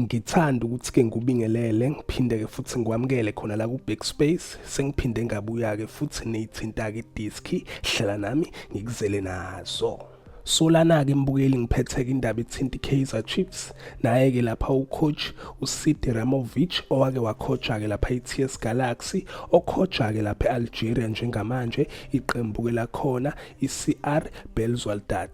Ngithanda ukuthi-ke ngikubingelele ngiphinde-ke futhi ngikwamukele khona la ku-Backspace. Sengiphinde ngabuya-ke futhi ney'thinta-ke idiski, hlela nami ngikuzele nazo. So lana-ke mbukeli ngiphethe-ke indaba ethinta i-Kaizer Chiefs. Naye-ke lapha ucoach uSiti Ramovich owake wacoacha-ke lapha i-TS Galaxy, ocoacha-ke lapha e-Algeria njengamanje iqembu-ke lakhona i-CR Belouizdad.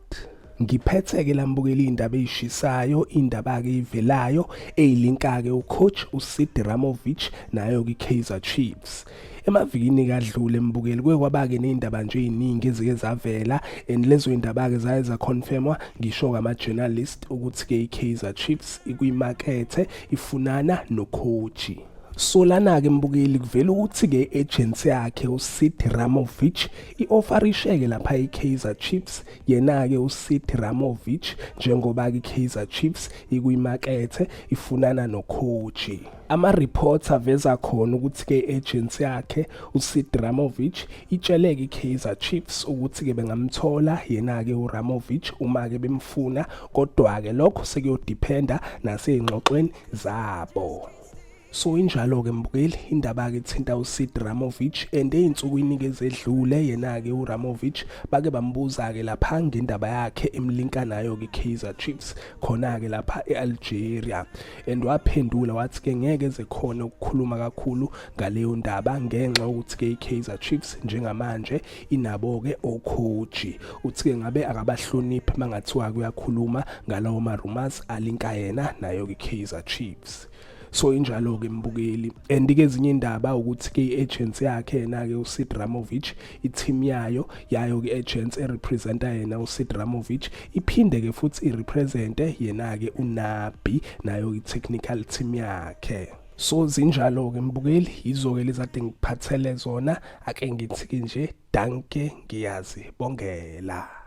Ngiphethe-ke lambukeli indaba eyishisayo, indaba-ke ivelayo eyilinka-ke ucoach uSiti Ramovich nayo-ke i-Kaizer Chiefs. Emavikini kadlule mbukeli kwaba-ke ney'ndaba nje ey'ningi ezike zavela, and lezo y'ndaba-ke zaye zaconfirmwa ngisho ama-journalist ukuthi-ke i-Kaizer Chiefs ikwimakethe ifunana nokhoji. So lana-ke mbukeli kuvela ukuthi-ke i-agency yakhe uSiti Ramovich i-offerisheke lapha i-Kaizer Chiefs, yena-ke uSiti Ramovich njengoba-ke i-Kaizer Chiefs ikwimakethe ifunana nokhoji. Ama-reports aveza khona ukuthi-ke i-agency yakhe uSiti Ramovich itsheleke i-Kaizer Chiefs ukuthi-ke bengamthola yena-ke uRamovich uma-ke bemfuna, kodwa-ke lokho sekuyodependa nasey'ngxoxweni zabo. So injalo-ke mbukeli indaba-ke ethinta uSiti Ramovich, and ey'nsukwini-ke ezedlule yena-ke uRamovich bake bambuza-ke lapha ngendaba yakhe emlinka nayo-ke i-Kaizer Chiefs khona-ke lapha e-Algeria, and waphendula wathi-ke ngeke eze khona ukukhuluma kakhulu ngaleyo ndaba ngenxa yokuthi-ke i-Kaizer Chiefs njengamanje inabo-ke okhoji. Uthi-ke ngabe akabahloniphi mangathiwa kuyakhuluma ngalawo ma-rumors alinka yena nayo-ke i-Kaizer Chiefs. So injalo-ke mbukeli, and-ke ezinye indaba ukuthi-ke i-agency yakhe yena-ke uSiti Ramovich, i-team yayo-ke agents erepresenta yena uSiti Ramovich iphinde-ke futhi irepresente yena-ke uNabi nayo i-technical team yakhe. So zinjalo-ke mbukeli, yizo-ke lezade ngiphathele zona, ake ngithi-ke nje danke, ngiyazi bongela.